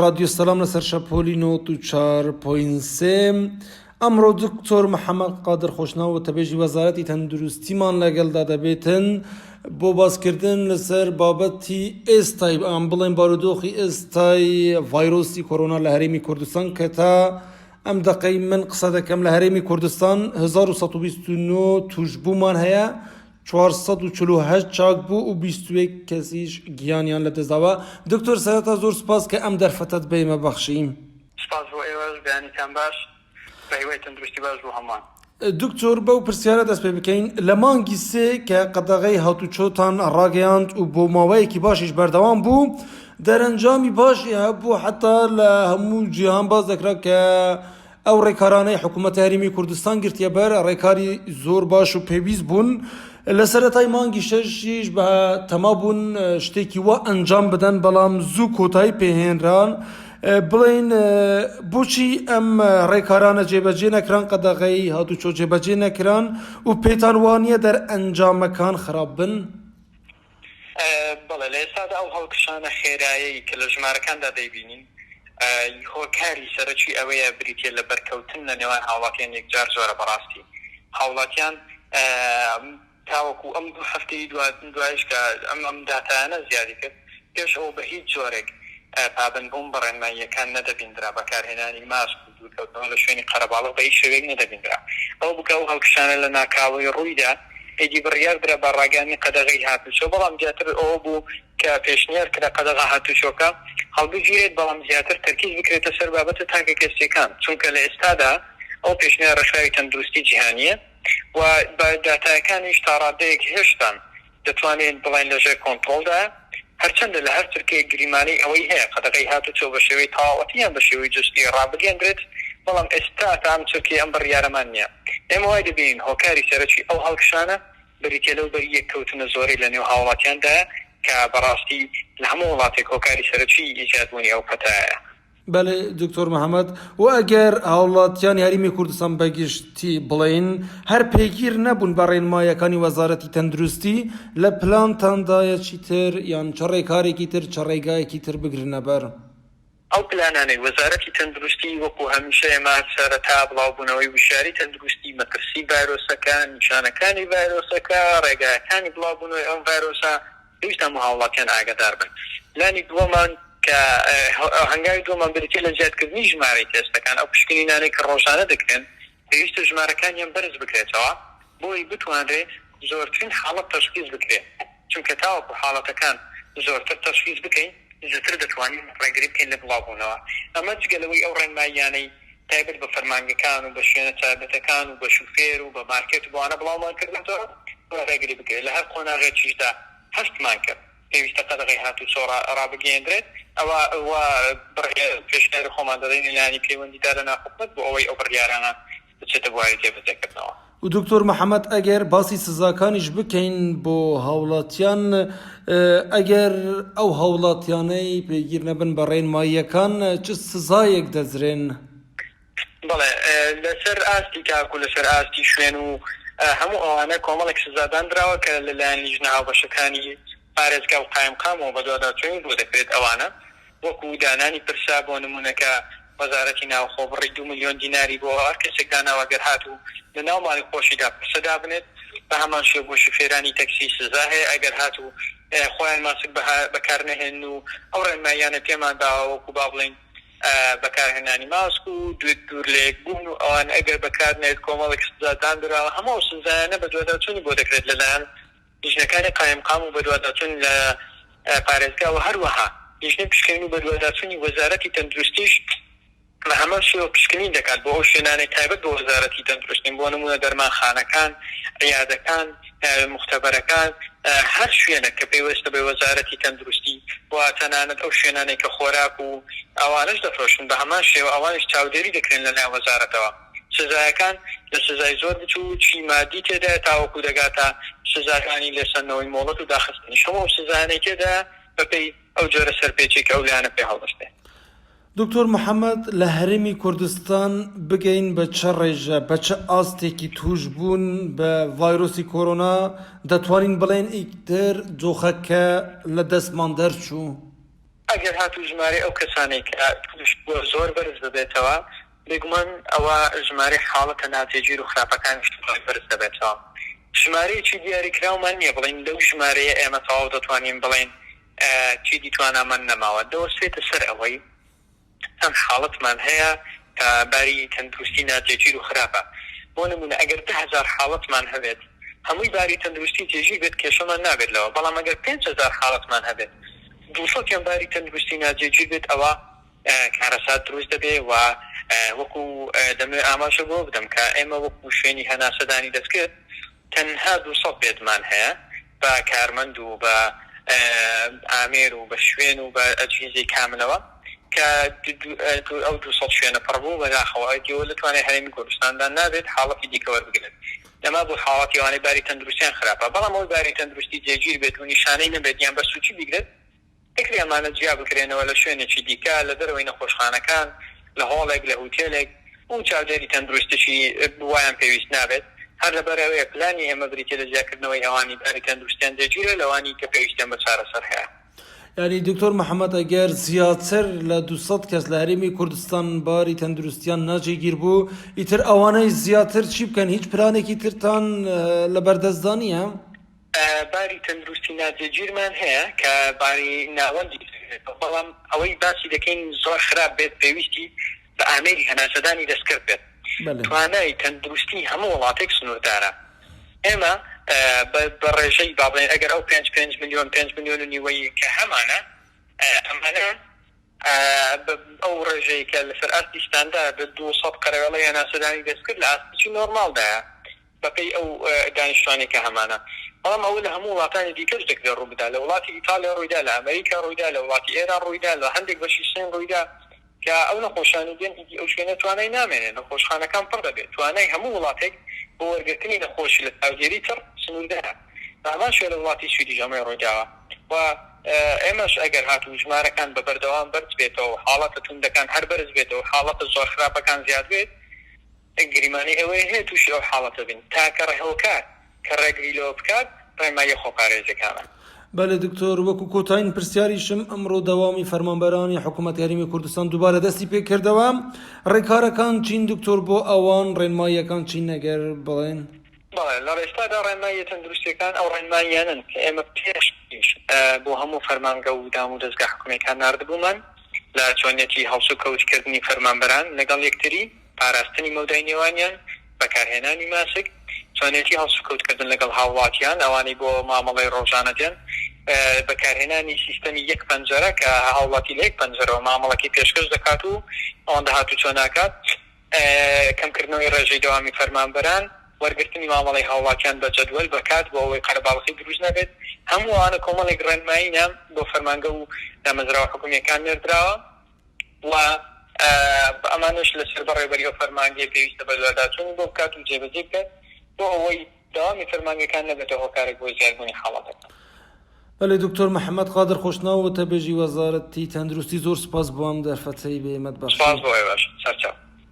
ڕادیۆ سەلام لەسەر شەپۆلی 94.3 ئەمڕۆ دکتۆر محەممەد قادر خۆشناو وتەبێژی وەزارەتی تەندروستیمان لەگەڵدا دەبێتن بۆ باسکردن لەسەر بابەتی ئێستای ئەم بڵێن بارودۆخی ئێستای ڤایرۆسی کۆرۆنا لە هەرێمی کوردستان کە تا ئەم دەقەی من قسە دەکەم لە هەرێمی کوردستان 1129 توشبوومان هەیە 448 چاک بوو و 21 کەسیش گیانیان لەدەستداوە. دکتۆر سەرەتا زۆر سوپاس کە ئەم دەرفەتەت بەئێمە بەخشی. سوپاس بۆ ئێوەش، بەیانیتان باش، بەهیوای تەندروستی باش بۆ هەمووان. دکتۆر بەو پرسیارە دەست پێ بکەین، لە مانگی سێ کە قەدەغەی هاتوچۆتان ڕاگەیاند و بۆ ماوەیەکی باشیش بەردەوام بوو، دەرەنجامی باشی هەبوو حەتا لە هەموو جیهان باس دەکرا کە ئەو ڕێکارانەی حکوومەتی هەرێمی کوردستان گرتیە بەر ڕێکاری زۆر باش و پێویست بوون. لە سەرەتای مانگی شەشیش بە تەما بوون شتێکی وا ئەنجام بدەن بەڵام زوو کۆتایی پێهێنران. بڵێین بۆچی ئەم ڕێکارانە جێبەجێ نەکران قەدەغەی هاتوچۆ جێبەجێ نەکران و پێتان وانییە دەرئەنجامەکان خراپ بن؟ بەڵێ، لە ئێستادا ئەو هەڵکشانە خێرایەی کە لە ژمارەکاندا دەیبینین، هۆکاری سەرەکی ئەوەیە بریتییە لە بەرکەوتن لە نێوان هاوڵاتیان یەکجار زۆرە بەڕاستی هاوڵاتیان تاوەکو ئەم دوو هەفتەی دوایش کە ئەم ئەم داتایانە زیادی کرد پێش ئەوە بە هیچ جۆرێک پابەندبوون بە ڕێنماییەکان نەدەبیندرا بەکارهێنانی ماسک و دوورکەوتنەوە لە شوێنی قەرەباڵغ بە هیچ شێوەیەک نەدەبیندرا. ئەوە بوو کە ئەو هەڵکشانە لە ناکاوەی ڕوویدا، ئیدی بڕیار درا بە ڕاگەیاندنی قەدەغەی هاتوچۆ، بەڵام زیاتر ئەوە بوو کە پێشنیار کرا قەدەغە هاتوچۆکە هەڵبگیرێت، بەڵام زیاتر تەرکیز بکرێتە سەر بابەتە تاکەکەسییەکان، چونکە لە ئێستادا ئەو پێشنیارە ڕێکخراوی تەندروستی جیهانییە و بە داتایەکانیش تاڕادەیەک هێشتان دەتوانین بڵێین لە ژێر کۆنتڕۆڵدایە، هەرچەندە لە هەر چرکەیەک گریمانەی ئەوەی هەیە قەدەغەی هاتوچۆ بە شێوەی تەواوەتی یان بە شێوەی جزئی ڕابگەیەندرێت، بەڵام ئێستا تا ئەم چرکەیە ئەم بڕیارەمان نییە. ئێمە وای دەبینین هۆکاری سەرەکی ئەو هەڵکشانە بریتیە لەو بەریەککەوتنە زۆرەی لە نێو هاوڵاتیاندایە کە بەڕاستی لە هەموو وڵاتێک هۆکاری سەرەکی زیادبوونی ئەو پەتایەیە. بەلێ دکتۆر محمد و ئەگەر هاوڵاتیانی هەریمی کوردستان بەگشتی بڵێین هەر پێگیر نەبوون بە ڕێنمایەکانی وەزارەتی تەندروستی لە پلانتاندایە چیتر یان چ ڕێکارێکی تر چ ڕێگایەکی تر بگرنە بەر؟ ئەو پلانانەی وەزارەتی تەندروستی وەکو هەمیشە ئێمە سەرەتا بڵاوبوونەوەی وشیاری تەندروستی، مەترسی ڤایرۆسەکە، نیشانەکانی ڤایرۆسەکە، ڕێگایەکانی بڵاوبوونەوەی ئەم ڤایرۆسە، پێویستە هەموو هاوڵاتیان ئاگادار بن. پلانی دووەمان کە هەنگاوی دووەمان بریتیە لە زیادکردنی ژمارەی تێستەکان، ئەو پشکنینانەی کە ڕۆژانە دەکرێن پێویستە ژمارەکانیان بەرز بکرێتەوە بۆی بتوانرێ زۆرترین حاڵەت تەشخیس بکرێ، چونکە تاوەکو حاڵەتەکان زۆرتر تەشخیس بکەین زووتر دەتوانین ڕێگری بکەین لە بڵاوبوونەوە، ئەمە جگە لەوەی ئەو ڕێنماییانەی تایبەت بە فەرمانگەکان و بە شوێنە تایبەتەکان و بە شوفێر و بە مارکێت و بەوانە بڵاومان کردۆتەوە بۆ ڕێگری بکرێت لە هەر قۆناغێکیشدا هەستمان کرد پێویستە قەدەغەی هاتوچۆ ڕابگەیەندرێت ئەوا وا پێشنیاری خۆمان دەدەین لە لایەنی پەیوەندیدار لە ناو حکومەت بۆ ئەوەی ئەو بڕیارانە بچێتە بواری جێبەجێکردنەوە. دکتۆر محەمەد ئەگەر باسی سزاکانیش بکەین بۆ هاوڵاتیان ئەگەر ئەو هاوڵاتیانەی پێگیر نەبن بە ڕێنماییەکان چ سزایەک دەدرێن؟ بەڵێ لەسەر ئاستی تاک و لەسەر ئاستی شوێن و هەموو ئەوانە کۆمەڵێک سزا دانراوە کە لەلایەن لیژنە هاوبەشەکانی پارێزگا و قایمقامەوە بەدواداچوونی بۆ دەکرێت ئەوانە وەکو دانانی پرسە بۆ نموونە کە وەزارەتی ناوخۆ بڕی دوو ملیۆن دیناری بۆ هەر کەسێک داناوە گەر هاتوو لە ناو ماڵی خۆشیدا پرسە دابنێت، بە هەمان شێوە بۆ شوفێرانی تەکسی سزا هەیە ئەگەر هاتوو خۆیان ماسک بەکار نەهێنن و ئەو ڕێنماییانە پێمان داوە وەکو با بڵێین بەکارهێنانی ماسک و دوور لە یەک بوون و ئەوانە ئەگەر بەکار نەیەت کۆمەڵێک سزا داندراوە هەموو ئەو سزایانە بەدواداچوونی بۆ دەکرێت لەلایەن لیژنەکانی قایمقام و بەدواداچوون لە پارێزگا و هەروەها لیژنەی پشکنین و بەدواداچوونی وەزارەتی تەندروستیش بە هەمان شێوە پشکنین دەکات بۆ ئەو شوێنانەی تایبەت بە وەزارەتی تەندروستین بۆ نموونە دەرمانخانەکان، عیادەکان، موختەبەرەکان، هەر شوێنێک کە پەیوەستە بە وەزارەتی تەندروستی و تەنانەت ئەو شوێنانەی کە خۆراک و ئەوانەش دەفرۆشن بە هەمان شێوە ئەوانیش چاودێری دەکرێن لەلایەن وەزارەتەوە. سزایەکان لە سزای زۆر بچووکی مادی تێدایە تاوەکو دەگاتە سزاکانی لێسەندنەوەی مۆڵەت و داخستنیش، هەموو ئەو سزایانەی تێدایە بەپێی ئەو جۆرە سەرپێچیەی کە ئەو لایەنە پێ هەڵدەستێ. دکتۆر محەمەد، لە هەرێمی کوردستان بگەین بە چ ڕێژە، بە چ ئاستێکی تووشبوون بە ڤایرۆسی کۆرۆنا دەتوانین بڵێین ئیتر دۆخەکە لە دەستمان دەرچوو؟ ئەگەر هاتوو ژمارەی ئەو کەسانەی کە تووشبووە زۆر بەرز ببێتەوە، بێگومان ئەوە ژمارەی حاڵەتە ناجێگیر و خراپەکانیش زۆر بەرز دەبێتەوە. ژمارەیەکی دیاریکراومان نییە بڵێین لەو ژمارەیە ئێمە تەواو دەتوانین بڵێین چیدی توانامان نەماوە. دەوەستێتە سەر ئەوەی چەند حاڵەتمان هەیە کە باری تەندروستی ناجێگیر و خراپە. بۆ نموونە ئەگەر 10,000 حاڵەتمان هەبێت هەمووی باری تەندروستی جێگیر بێت کێشەمان نابێت لەوە، بەڵام ئەگەر 5000 حاڵەتمان هەبێت دووسەدیان باری تەندروستی ناجێگیر بێت ئەوا کارەسات دروست دەبێ و وەکو دەمەوێت ئاماژە بەوە بدەم کە ئێمە وەکو شوێنی هەناسەدانی دەستکرد تەنها 200 bed مان هەیە بە کارمەند و بە ئامێر و بە شوێن و بە ئەجهیزەی کاملەوە کە ئەو 200 شوێنە پڕ بوو بەداخەوە ئەوە لە توانای هەرێمی کوردستاندا نابێت حاڵەتی دیکە وەربگرێت ئەمە بۆ حاڵەتی ئەوانەی باری تەندروستیان خراپە بەڵام ئەوەی باری تەندروستی جێگیر بێت و نیشانەی نەبێت یان بە سوکی بیگرێت دەکرێ ئەمانە جیا بکرێنەوە لە شوێنێکی دیکە لە دەرەوەی نەخۆشخانەکان، لە هۆڵێک، لە هوتێلێک و چاودێری تەندروستیی وایان پێویست نابێت. هەر لەبەر ئەوەیە پلانی ئێمە بریتیە لە جیاکردنەوەی ئەوانی باری تەندروستیان جێگیرە لەوانی کە پێویستیان بە چارەسەر هەیە. یانی دکتۆر محەمەد ئەگەر زیاتر لە 200 کەس لە هەرێمی کوردستان باری تەندروستیان ناجێگیر بوو ئیتر ئەوانەی زیاتر چی بکەن هیچ پلانێکی ترتان لەبەردەستدا نییە؟ باری تەندروستی ناجێگیرمان هەیە کە باری ناوەندی دەگرێتەوە، بەڵام ئەوەی باسی دەکەین زۆر خراپ بێت پێویستی بە ئامێری هەناسەدانی دەستکرد بێت. توانای تەندروستی هەموو وڵاتێک سنووردارە. ئێمە بە ڕێژەی با بڵێین ئەگەر ئەو پێنج پێنج ملیۆن، پێنج ملیۆن و نیوەی کە هەمانە، ئەمانە ئەو ڕێژەی کە لەسەر ئاستی ستاندارد 200 قەرەوێڵەی هەناسەدانی دەستکرد لە ئاستێکی نۆرماڵدایە. بەپێی ئەو دانیشتوانەی کە هەمانە. بەڵام ئەوە لە هەموو وڵاتانی دیکەش دەکرێت ڕووبدا. لە وڵاتی ئیتاڵیا ڕوویدا، لە ئەمەریکا ڕوویدا، لە وڵاتی ئێران ڕوویدا، لە هەندێک بەشی سین ڕوویدا کە ئەو نەخۆشانەی دێن ئیدی ئەو شوێنە توانای نامێنێت، نەخۆشخانەکان پڕ دەبێت. توانای هەموو وڵاتێک بۆ وەرگرتنی نەخۆش لە چاودێری چڕ سنووردارە. بە هەمان شێوە لە وڵاتی سویدیش ئەمەی ڕوویداوە و ئێمەش ئەگەر هاتوو ژمارەکان بە بەردەوام بەرز بێتەوە و حاڵەتە توندەکان هەر بەرز بێتەوە و حاڵەتە زۆر خراپەکان زیاد بێت، گریمانەی ئەوەی هەیە تووشی ئەو حاڵەتە بین، تاکە هۆکار کە ڕێگری لەوە بکات ڕێنماییە خۆپارێزیەکانە. بەلێ دکتۆر، وەکو کۆتایین پرسیاریشم، ئەمڕۆ دەوامی فەرمانبەرانی حکومەتی هەرێمی کوردستان دووبارە دەستی پێکردەوە، ڕێکارەکان چین دکتۆر بۆ ئەوان، ڕێنماییەکان چین ئەگەر بڵێن؟ بەڵێ، لە ڕێستادا ڕێنماییە تەندروستیەکان ئەو ڕێنماییانەن کە ئێمە پێشتریش بۆ هەموو فەرمانگە و دام و دەزگا حکومیەکان ناردبوومان لە چۆنیەتی هەڵسوکەوت کردنی فەرمانبەران لەگەڵ یەکتری، پاراستنی مەودای نێوانیان، بەکارهێنانی ماسک، چۆنیەتی هەڵسوکەوتکردن لەگەڵ هاوڵاتیان، ئەوانەی بۆ مامەڵەی ڕۆژانە دێن، بەکارهێنانی سیستەمی یەک پەنجەرە کە هاوڵاتی لە یەک پەنجەرەوە مامەڵەکەی پێشکەش دەکات و ئەوەندە هاتوچۆ ناکات، کەمکردنەوەی ڕێژەی دەوامی فەرمانبەران، وەرگرتنی مامەڵەی هاوڵاتیان بە جەدوەل بە کات بۆ ئەوەی قەرەباڵخی دروست نەبێت، هەموو ئەوانە کۆمەڵێک ڕێنمایینە بۆ فەرمانگە و دامەزراوە حکومییەکان نێردراوە. و ئەمانەش لەسەر بەڕێوەبەری ئەو فەرمانگەیە پێویستە بەدواداچوونی بۆ بکات و جێبەجێی بکات بۆ ئەوەی دەوامی فەرمانگەکان نەبێتە هۆکارێک بۆ زیادبوونی حاڵەتەکان. بەلێ دکتۆر محمد قادر خۆشناو وتەبێژی وەزارەتی تەندروستی زۆر سوپاس بۆ ئەم دەرفەتەی بە ئێمەت بەخشی. سوپاس بۆ ئێوەش. سەرچاو.